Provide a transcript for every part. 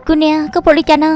Kuv niam, koj puas li cas na?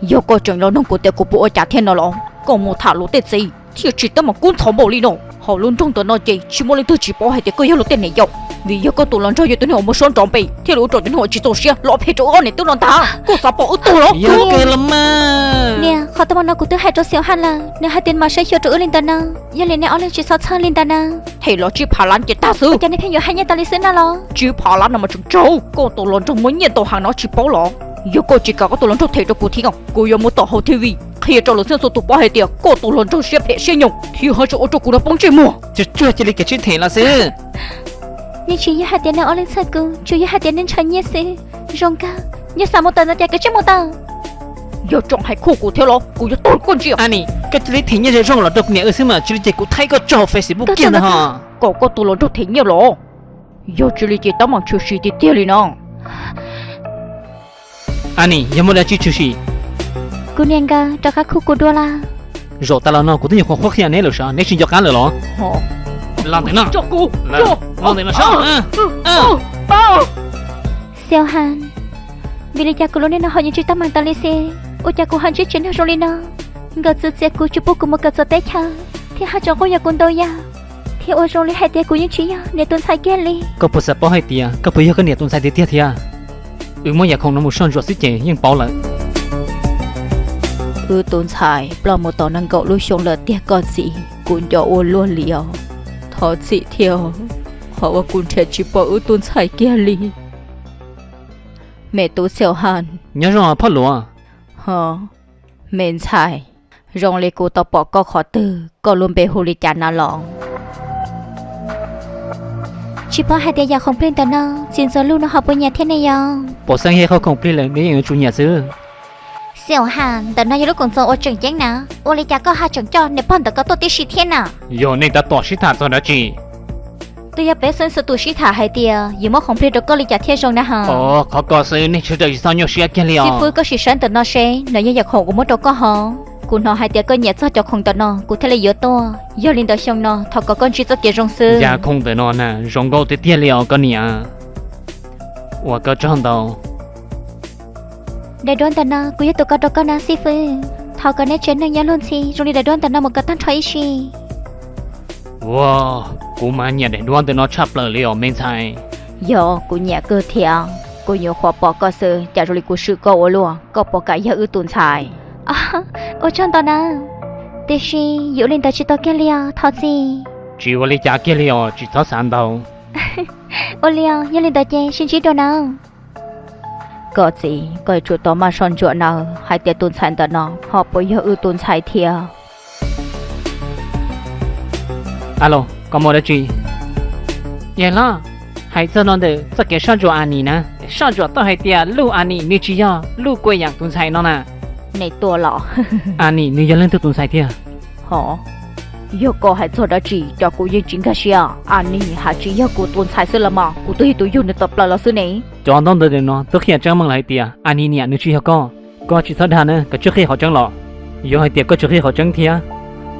Yog koj tseem los nug kuv tias kuv puas ua cas thiab no los? Koj mus tham luag tej txiv thiaj tsis teeb meem kub ntxhov npaum li no. Hauv lub nroog ntawm no ces tsis muaj leej twg tsis paub hais tias koj yog luag tej niam yau. Vim yog koj tus hluas nraug yog tus neeg uas muaj suab nrov npe thiaj li ua rau cov neeg uas tsis txaus siab los phem rau wb ob niam tub no ntag. Koj xav pom wb tuag los? Yog kawg los mas. Niam, qhov teeb meem no kuv twb hais rau Xiaum Haj lawm, nws hais tias mam saib xyuas rau wb li ntawd na. Yog li nej ob leeg tsis txhob txhawj li ntawd na. Them los tsib phav lab ces tag xwb. Ua cas nej pheej yuav hais nyiaj tas li xwb na los? Tsib phav lab no mas tseem tsawg, koj tus hluas nraug muaj nyiaj ntau heev no tsis paub los? Yog koj tsis kam koj tus hluas nraug them rau kuv thiab, kuv yuav mus tom hauv T V qhia rau lawv txhua tus paub hais tias koj tus hluas nraug siab phem siab nyoos thiab ho tseem ua rau kuv no poob ntsej muag. Tsuag tsuag cia li kev sib them los xwb. Yeej tsis yog hais tias nej ob leeg txhawj kuv, tsuas yog hais tias nej ntshaw nyiaj xwb. Zoo kawg, yog xav mus tawm ntawd ces koj cia li mus tawm. Yog tseem hais khuj kuv thiab los kuv yuav tuag rau koj ntsia. Annie, koj cia li them nyiaj zoo zoo los rau kuv niam wb xwb mas, tsis li ces kuv thaij koj tso hauv Facebook kiag ntag ho. Kom koj tus hluas nraug them nyiaj los? Yog tsis li ces teeb meem tshwm sim tiag tiag li no. Annie, yog muaj dab tsi tshwm sim? Kuv niam nkawd rov qab khuj kuv dua lawm. Zaum tas los no kuv twb nyuam qhuav qhuab qhia neb lawm sav, neb tsis nco qab lawm los? Los ntawm no. Los ntawm no sav. Xiaum Haj, vim li cas kuv lub neej no ho yuav tsis tau meem tas li xwb? Ua cas kuv ho ntsib tsev neeg zoo li no? Nkawd txwv txiav kuv tsis pub kuv mus kawm txawv teb chaws, thiab ho tseem quab yuam kuv ntau yam, thiab ua zoo li hais tias kuv yeej tsis yog niam tus ntxhais kiag li. Koj puas xav paub hais tias koj puas yog koj niam tus ntxhais tiag tiag thiab? Wb muab yam khoom no mus soj ntsuam xwb ces yeej paub lawm. Wb tus ntxhais ploj mus tau nees nkaum lub xyoo lawm tiag koj txiv, kuv nco ua luaj li os. Thov txim thiab, qhov uas kuv nrhiav tsis pom wb tus ntxhais kiag li. Me tub Xiaum Haj. Nyob zoo phauj hluas. Ho, me ntxhais, zoo li kuv tau pom koj qhov twg, koj lub npe hu li cas na los? Tsis paub hais tias yam khoom plig ntawm no txiv ntxawm Luj no ho puas nyiam thiab ne yom? Pom xeeb yog qhov khoom plig lawm nws yeej yuav tsum nyiam xwb. Xiaum Haj, ntawm no yog lub koom txoos uas tseem ceeb na, ua li cas koj ho tseem coj niam pog ntawm ko tuaj tib si thiab na? Yog nej tab tom sib tham txog dab tsi? Twb yog peb xeeb txhua tus sib tham hais tias yuav muab khoom plig rau koj li cas thiaj zoo na ho. Qhov ko xwb nej sawv daws tsis txhob nyuaj siab kiag li os. Xib fwb, koj sim saib ntawm no seb, no yog yam khoom uas muab rau koj ho. Kuv hnov hais tias koj nyiam txog cov khoom ntawm no kuv thiaj li yuav tuaj, yog li ntawd xyoo no thov kom koj ntsib txoj kev zoo xwb. Yam khoom ntawm no na zoo nkauj tiag tiag li os koj niam. Ua koj tsaug ntau. Daim duab ntawm no kuv yuav tus ko rau koj na xib fwb. Thov kom nej tsev neeg nyob luag ntxhi zoo li daim duab ntawm no mus kom tag nrho ib sim. Ua, kuv mas nyiam daim duab ntawm no tshaj plaws li os me ntxhais. Yog, kuv nyiam kawg thiab. Kuv nyuam qhuav pom koj xwb cas zoo li kuv swm koj ua luaj, koj puas kam yog wb tus ntxhais? Ua tsaug ntau na, tiam sis yuav ua li ntawd tsis tau kiag li os, thov txim. Tsis ua li cas kiag li os, tsis txhob xav ntau. Ua li os, yog li ntawd ces sib ntsib dua na. Koj txiv, koj yuav tsum tau maj soj ntsuam nawb hais tias tus ntxhais ntawm no ho puas yog wb tus ntxhais thiab. Alo, koj muaj dab tsi? Yawg hlob, hais txog no ntawm txoj kev soj ntsuam Anis na, soj ntsuam tau hais tias Luj Anis nws tsis yog Luj Kuj Yam tus ntxhais no na. Nej tuaj los? Anis nws yog leej twg tus ntxhais tiag? Ho, yog koj hais txog dab tsi cov kuv yeej tsis nkag siab. Anis hais tsis yog kuv tus ntxhais xwb los mas kuv twb yog tus yug nws tawm plaws los xwb ne. Cov ntaub ntawv no twb qhia tseeb meej lawm hais tias Anis niam nws tsis yog koj. Koj tsis txhob dag na, koj tsuas qhia qhov tseeb los. Yog hais tias koj tsis qhia qhov tseeb thiab,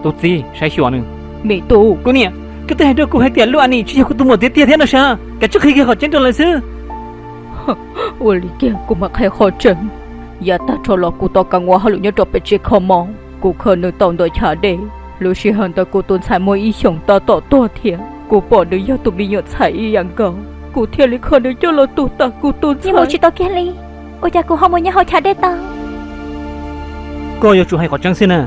tus txiv saib xyuas nws. Me tub, kuv niam, koj twb hais rau kuv hais tias Luj Anis tsis yog kuv tus muam tiag tiag thiab no sas, koj tsuas qhia kiag qhov tseeb rau lawv xwb. Ua li kiag kuv mam qhia qhov tseeb. Yav tag nrho los kuv tau kav ua hauj lwm nyob rau pem tsev kho mob, kuv khaws nws tau ntawm chav dej. Lub sij hawm ntawd kuv tus ntxhais muaj ib xyoos tab tom tuag thiab, kuv pom nws yog tus me nyuam ntxhais ib yam nkaus, kuv thiaj li kho nws coj los tu tas kuv tus ntxhais. Yeej mus tsis tau kiag li, ua cas kuv ho mus nyob hauv chav dej tau? Koj yuav tsum hais qhov tseeb xwb na.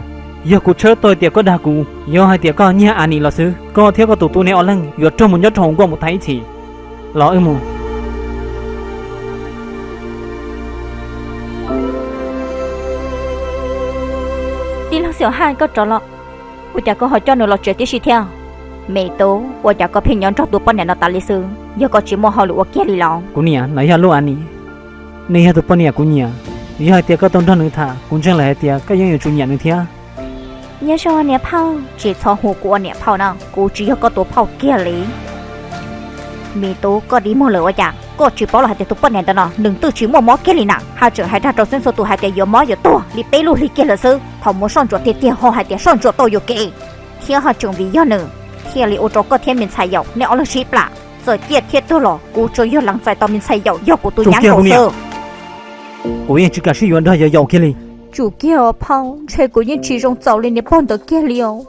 Yog kuv tshawb tau hais tias koj dag kuv, yog hais tias koj nyiag Anis los xwb, koj thiab koj tus tub neb ob leeg yuav raug mus nyob rau hauv nkuaj mus tas ib txhis. Los wb mus. Tij laug Xiaum Haj, koj rov los. Ua cas koj ho coj nws los tsev tib si thiab? Me tub, ua cas koj pheej nyob nrog tus poj niam no tas li xwb? Yog koj tsis muaj hauj lwm ua kiag li los? Kuv niam, no yog Luj Anis, nws yog tus poj niam kuv nyiam. Yog hais tias koj tau nrog nws tham, kuv ntseeg lawm hais tias koj yeej yuav tsum nyiam nws thiab. Nyob zoo niam phauj. Tsis txhob hu kuv ua niam phauj na, kuv tsis yog koj tus phauj kiag li. Me tub, koj dig muag lawm ua cas? Koj tsis paub los hais tias tus poj niam ntawm no nws twb tsis muaj mob kiag li na, haj tseem hais dag rau xeeb txhua tus hais tias yuav mob yuav tuag li peb lub hli kiag lawm xwb. Thaum mus soj ntsuam tiag tiag ho hais tias soj ntsuam tau yuam kev, thiab ho tseem vim yog nws thiaj li ua rau koj thiab me ntxhais yaus nej ob leeg sib plam. Txawm ciaj thiab tuag los kuv tsuas yog lees txais tau me ntxhais yaus yog kuv tus nyab nkaus xwb. Kuv yeej tsis kam sib yuav nrog yawg Yaus kiag li. Tsum kiag os phauj, ntshe kuv yeej tsis zoo txaus li niag pog ntawd kiag li os.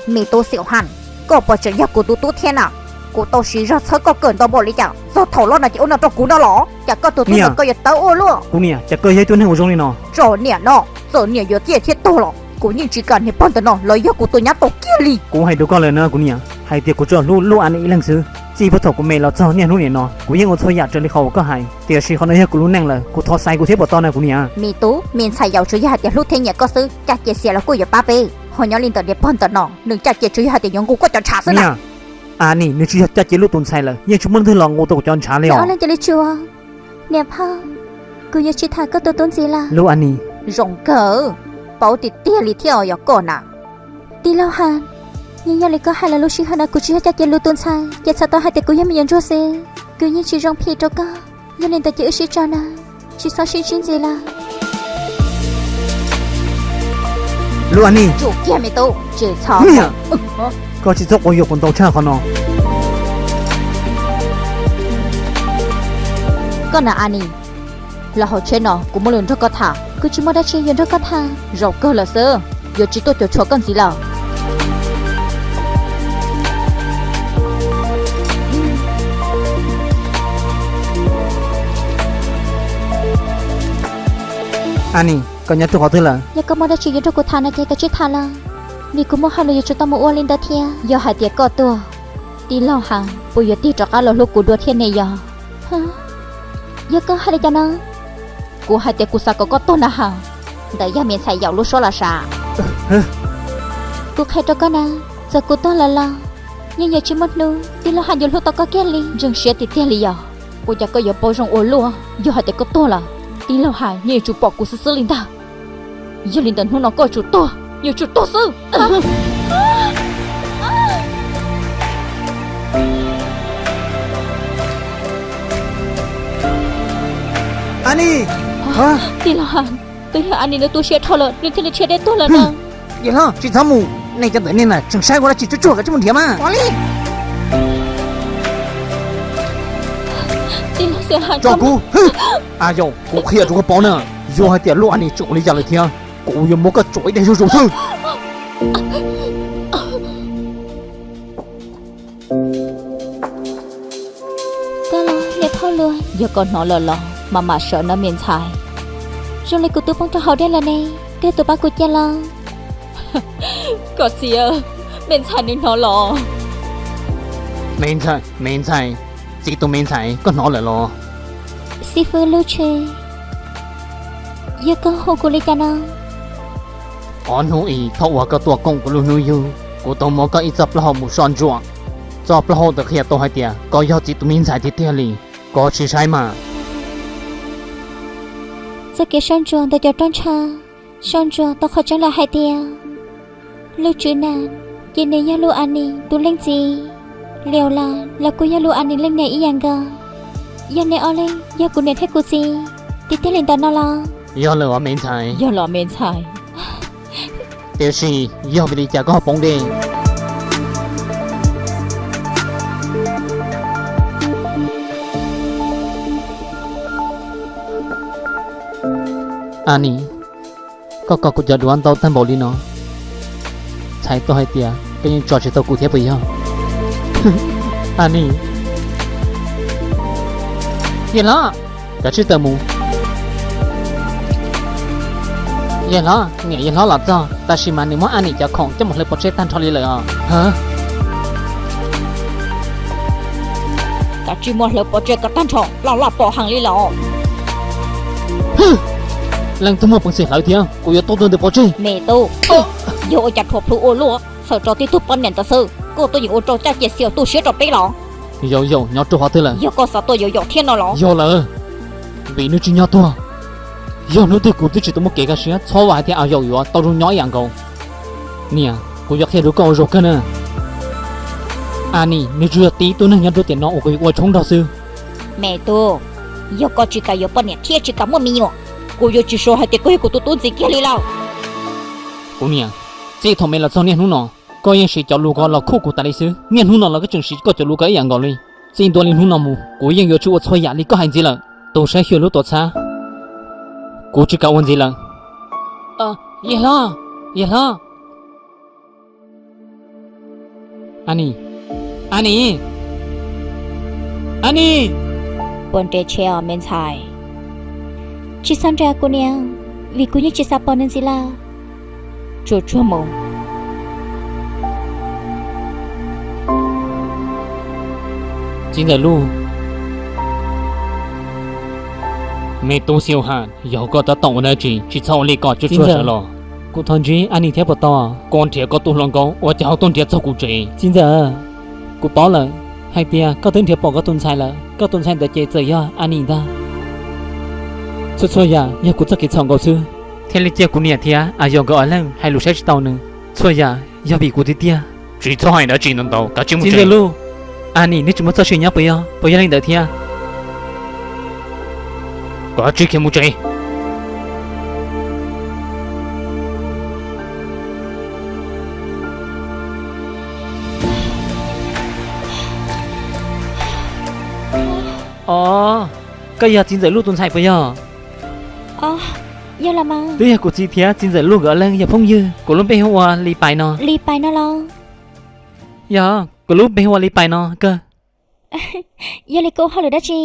Me tub Xiaum Haj, koj puas tseem yog kuv tus tub thiab na? Kuv tau siv zog txhawb koj kawm ntau npaum li cas, txog thaum loj no ces ua no rau kuv no los? Cas koj tus tub ntawd koj yuav tawv ua luaj? Kuv niam, cas koj yog ib tug neeg uas zoo li no? Txom nyem no, txom nyem yuav tiaj thiab tuag los kuv yeej tsis kam niag pog ntawm no los yog kuv tus nyab tau kiag li. Kuv hais rau koj lawm na kuv niam, hais tias kuv tsuas hlub Lub Anis ib leeg xwb. Txij puag thaum kuv me los txog niaj hnub nim no, kuv yeej ua txhua yam raws li qhov uas koj hais, tiam sis qhov no yog kuv lub neej lawm, kuv thov xaiv kuv thiab puas tau na kuv niam? Me tub, me ntxhais Yaus tsuas yog hais tias hlub thiab nyiam koj xwb, caj ces xiam los kuj yuav pab peb. Ho nyob li ntawm niag pog ntawm no, nws caj ces tsuas yog hais tias yuav nqus koj cov ntshav xwb na. Niam, Anis nws tsis yog caj ces lub tus ntxhais lawm, yeej tsis muaj leej twg los nqus tau kuv cov ntshav li os. Niam phauj, kuv yuav tsis tham koj tus tub ntxiv lawm. Lub Anis. Zoo kawg, paub tiag tiag li thiab yog koj na. Tij laug Has, yeej yog li koj hais lawm, lub sij hawm no kuv tsis yog caj ces lub tus ntxhais, ces txhais tau hais tias kuv yog me nyuam ntsuag xwb, kuv yeej tsis zoo phim rau koj. Yog li ntawd ces wb sib tso na, tsis txhob sib ntsib ntxiv lawm. Lub Anis. Tsum kiag me tub, tsis txhob. Koj tsis txhob quav yuam kuv ntau tshaj qhov no. Koj na Anis, los hauv tsheb no kuv muaj lus nrog koj tham. Kuv tsis muaj dab tsi yuav nrog koj tham. Zaum kawg lawm xwb, yuav tsis tuaj cuam tshuam koj ntxiv lawm. Anis, koj nyob rau qhov twg lawm? Yog koj muaj dab tsi yuav nrog kuv tham no ces koj tsij tham los, vim kuv muaj hauj lwm yuav tsum tau mus ua li ntawd thiab. Yog hais tias koj tuag, tij laug Has puas yuav tig rov qab los hlub kuv dua thiab ne yog? Yog koj hais li cas no? Kuv hais tias kuv xav kom koj tuag na Has. Ntawd yog me ntxhais Yaus lub suab los sav. Kuv qhia rau koj na, txawm kuv tuag lawm los yeej yuav tsis muaj hnub tij laug Has yuav hlub tau koj kiag li. Ntseeg siab tiag tiag li yog? Ua cas koj yuav paub zoo ua luaj? Yog hais tias koj tuag lawm, tij laug Has yeej yuav tsum pom kuv xwb xwb li ntag. Yog li ntawd hnub no koj yuav tsum tuag, yuav tsum tuag xwb. Anis! Tij laug Has, twb yog Anis nws tu siab dhau lawm nws thiaj li dhia dej tuag lawm na. Yawg hlob, tsis txhob mus, nej cov ntawm nej na tseem saib ua dab tsi tsuj tsuag, koj tsis mus nrhiav mas. Tij laug Xiaum Has, tso kuv. A yau, kuv qhia rau koj paub na, yog hais tias Lub Anis tseem ua li cas lawm thiab, kuv yuav muab koj tso ib daim zuj zus xwb. Koj los niam phauj luag, yog koj hnov lawm los mam mam sawv nawb me ntxhais. Zoo li kuv twb poob rau hauv dej lawm ne, koj tus pab kuv cia los. Koj txiv, me ntxhais nws hnov los. Me ntxhais, me ntxhais, txiv tus me ntxhais, koj hnov lawm los? Xib fwb Lub Tshwj, yog koj hu kuv li cas no? Ob hnub i thaum uas koj tuaj koom kuv lub hnub yug, kuv tau muab koj ib txoj plaub hau mus soj ntsuam. Txoj plaub hau ntawd qhia tau hais tias koj yog txiv tus me ntxhais tiag tiag li, koj tsis saib mas. Txoj kev soj ntsuam ntawm cov roj ntsha soj ntsuam tau qhov tseeb lawm hais tias Lub Tswv Nam ces nws yog Lub Anis tus leej txiv, Liaus Las los kuj yog Lub Anis leej niam ib yam nkaus. Yog neb ob leeg yog kuv niam thiab kuv txiv tiag tiag li ntawm no los? Yog lawm os me ntxhais. Yog los me ntxhais. Tiam sis yog vim li cas koj ho poob dej? Anis, koj kom kuv cov duav ntau tag npaum li no, txhais tau hais tias koj yeej tso tsis tau kuv thiab puas yog? Anis, yawg hlob, kav tsij tawm mus. Yawg hlob, niam yawg hlob los txog tab sis mas nws muab Anis cov khoom coj mus hlawv pov tseg tag nrho li lawm os. Kav tsij muab hlawv pov tseg kom tag nrho, loj loj pom heev li los. Leej twg muaj peev xwm hlawv thiab, kuv yuav tua tus ntawd pov tseg. Me tub, yog ua cas rhuav plhu ua luaj, txhawm rau tib tug poj niam ntawd xwb, koj tuaj yeem ua rau caj ces xiam tu siab rau peb los? Yau Yaum nyob rau qhov twg lawm? Yog koj xav tua Yau Yaum thiab no los? Yog lawm, vim nws tsis nyob tuag. Yog hnub twg kuv twb tsis tau muaj kev kaj siab, txhob vam hais tias Au Yaum yuav tau zoo nyob ib yam nkaus. Niam, kuv yuav qhia rau koj ua zaum kawg na. Anis nws tsuas yog tib tug neeg nyob rau tiam no uas kuv yuav ua tshoob nrog xwb. Me tub, yog koj tsis kam yuav poj niam thiab tsis kam muaj me nyuam, kuv yuav tsis sau hais tias koj yog kuv tus tub ntxiv kiag li lawm. Kuv niam, txij thaum me los txog niaj hnub no, koj yeej siv cov lus ko los khuj kuv tas li xwb. Niaj hnub no los koj tseem siv koj cov lus ko ib yam nkaus li. Txij ntua li hnub no mus kuv yeej yuav tsis ua txhua yam li koj hais ntxiv lawm. Tus saib xyuas lub tuam txhab, Kuv tsis kam ua ntxiv lawm. Yawg hlob, yawg hlob. Anis, Anis, Anis. Puas nres tsheb os me ntxhais? Tsis txhob nrhiav kuv niam, vim kuv yeej tsis xav pom nws ntxiv lawm. Tsuag tsuag mus. Txiv ntxawm Luj, me tub Xiau Ham, yog koj tab tom ua dab tsi? Tsis txhob ua li ko, tsuag tsuag sawv los. Kuv thov ntsib Anis thiab puas tau? Koj nrhiav koj tus hluas nkauj ua cas ho tuaj nrhiav txog kuv tsev? Txiv ntxawm, kuv paub lawm hais tias koj twb nrhiav pom koj tus ntxhais lawm, koj tus ntxhais ntawd ces txawm yog Anis ntag. Txhua txhua yam yog kuv txoj kev txhaum nkaus xwb, thiaj li cia kuv niam thiab Ayos nkawd ob leeg hais lus saib tsis taus nws. Txhua yam yog vim kuv tiag tiag. Tsis txhob hais dab tsi ntau ntau, kav tsij mus tsev. Txiv ntxawm Luj, Anis, neb tsis muaj txoj sia nyob puas yog? Puas yog li ntawd thiab? Kav tsij khiav mus tsev. Os, koj yog txiv ntxawm Luj tus ntxhais puas yog? Yog los mas. Twb yog kuv txiv thiab txiv ntxawm Luj nkawd ob leeg yog phooj ywg. Kuv lub npe hu ua Lis Pais no. Lis Pais no los? Yog, kuv lub npe hu ua Lis Pais no kawg. Yog li koj ua hauj lwm dab tsi?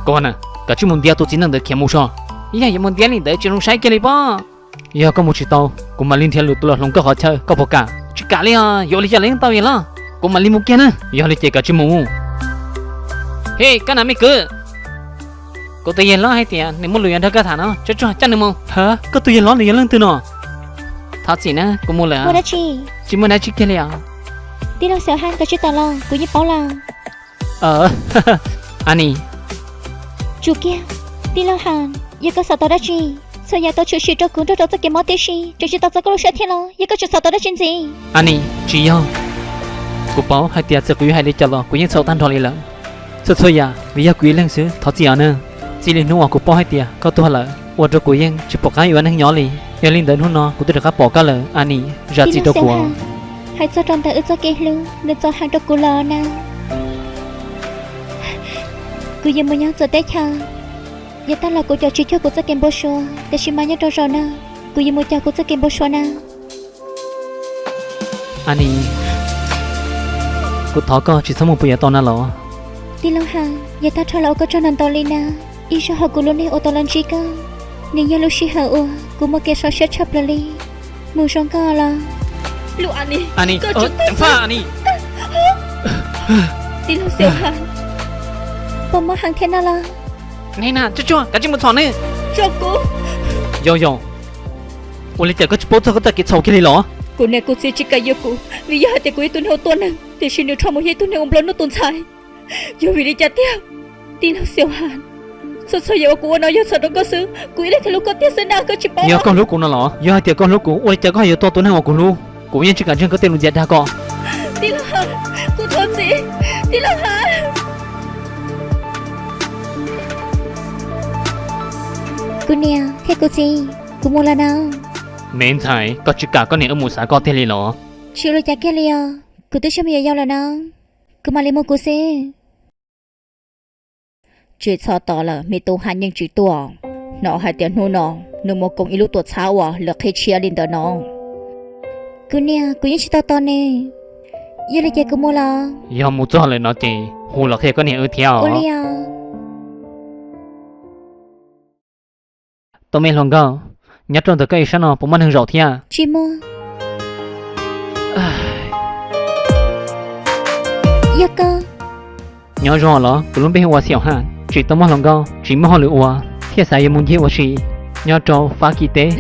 Koj na, kav tsij mus ntiab tus txiv neej ntawd khiav mus so. Yog yuav mus ntiab li ntawd tsis zoo saib kiag li pob. Yog koj mus tsis tau, kuv mam li nrhiav lwm tus los hloov koj qhov chaw, koj puas kam? Tsis kam li os, yuav ua li cas los tau yawg hlob, kuv mam li mus kiag na. Yog li ces kav tsij mus. Hej, koj na me kwv, kuv tus yawg hlob hais tias nws muaj lus yuav nrog koj tham no, tsuag tsuag coj nws mus. Ha, koj tus yawg hlob nws yog leej twg no? Thov txim na, kuv mus lawm. Muaj dab tsi? Tsis muaj dab tsi kiag li os. Tij laug Xiaum Haj, koj tsij tawm los, kuv yeej paub lawm. Anis, tsum kiag. Tij laug Has, yog koj xav tau dab tsi, txhua yam tau tshwm sim rau kuv nrog rau txoj kev mob tib si, tseem tsis tau txog koj lub siab thiab los yog koj tseem xav tau dab tsi ntxiv? Anis, tsis yog. Kuv paub hais tias txawm kuv yuav hais li cas los kuv yeej txhaum tag nrho li lawm. Txhua txhua yam vim yog kuv ib leeg xwb, thov txim os nawb. Txij li hnub uas kuv paub hais tias koj tuag lawm, ua rau kuv yeej tsis pom qab yuav ua neeg nyob li. Yog li ntawd hnub no kuv twb rov qab pom koj lawm, Anis, zam txim rau kuv. Hais txog rau ntawm wb txoj kev hlub, nws txaus heev rau kuv lawm na. Kuv yuav mus nyob txawv teb chaws, yav tag los kuv cov tsis cuag kuv txoj kev npau suav, tiam sis mas nyob rau zaum no, kuv yuav mus cuag kuv txoj kev npau suav na. Anis, kuv thov koj tsis txhob mus puas yuav tau na los? Tij laug Has, yav tag dhau los ua koj tsaug ntau ntau li na. Ib zaug hauv kuv lub neej ua tau los ntsib koj, nws yog lub sij hawm uas kuv muaj kev so siab tshaj plaws li. Mus zoo koj los. Anis, Tij laug Xiaum Has, puas mob heev thiab no los? Tsuag tsuag, kav tsij mus txhom nws. Tso kuv. Yog yog, ua li cas koj tsis paub txog koj txoj kev txhaum kiag li los? Kuv niam kuv txiv tsis kam yuav kuv vim yog hais tias kuv yog ib tug neeg ua tuaj neeg, tiam sis nws rho mus yog ib tug neeg ua nplua nuj tus ntxhais. Yog vim li cas tiag? Tij laug Xiaum Has, txhua txhua yam uas kuv ua no yog txhawm rau koj xwb, kuv ib leeg thiaj hlub koj tiag xwb na, koj tsis paub los? Yog koj hlub kuv no los? Yog hais tias koj hlub kuv, ua li cas koj ho yuav tua tus neeg uas kuv hlub? Kuv yeej tsis kam ntseeg koj tej lus ntxias dag ko. Tij laug Has, kuv thov txim, tij laug Has. Kuv niam thiab kuv txiv, kuv mus lawm na. Me ntxhais, koj tsis kam koj niam wb mus xav koj tiag li los? Tsis ua li cas kiag li os, kuv twb sib mus yau yau lawm na, kuv mam li mus kuv xwb. Tsis txhob tos lawm, me tub Haj Yeej tsis tuaj. Hnov hais tias hnub no nws mus koom ib lub tuam txhab uas lawv qhib tshiab li ntawd no. Kuv niam, kuv yeej tsis tau tos nws. Yog li ces kuv mus los? Yog mus txog lawm no ces hu los qhia koj niam wb thiab os. Ua li os. Tus me hluas nkauj, nyob rau ntawm koj ib sab no puas muaj neeg zaum thiab? Tsis muaj. Yog koj? Nyob zoo los, kuv lub npe hu ua Xiaum Haj, tsis tau muaj hluas nkauj, tsis muaj hauj lwm ua, thiaj xav yuav mus ncig ua si nyob rau Fab Kis teb.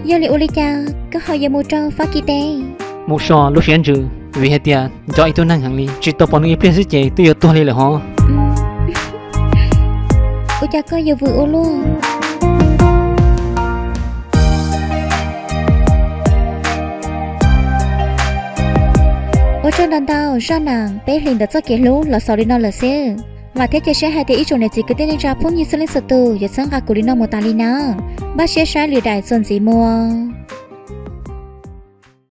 Yog li ua li cas koj ho yuav mus rau Fab Kis teb? Mus so lub siab ntsws, vim hais tias nco ib tug neeg heev li, tsis tau pom nws ib pliag xwb ces twb yuav tuag li lawm hov. Ua cas koj yuav vwm ua luaj? Ua tsaug ntau ntau zaj neeg peb hlis ntawm txoj kev hlub los xaus li no lawm xwb. Vam thiab cia siab hais tias ib tsoom niam txiv kwv tij neej tsa phooj ywg txhua leej txhua tus yuav txhawb nqa kuv li no mus tas li na. Npaj siab saib lwm daim txuas ntxiv mus.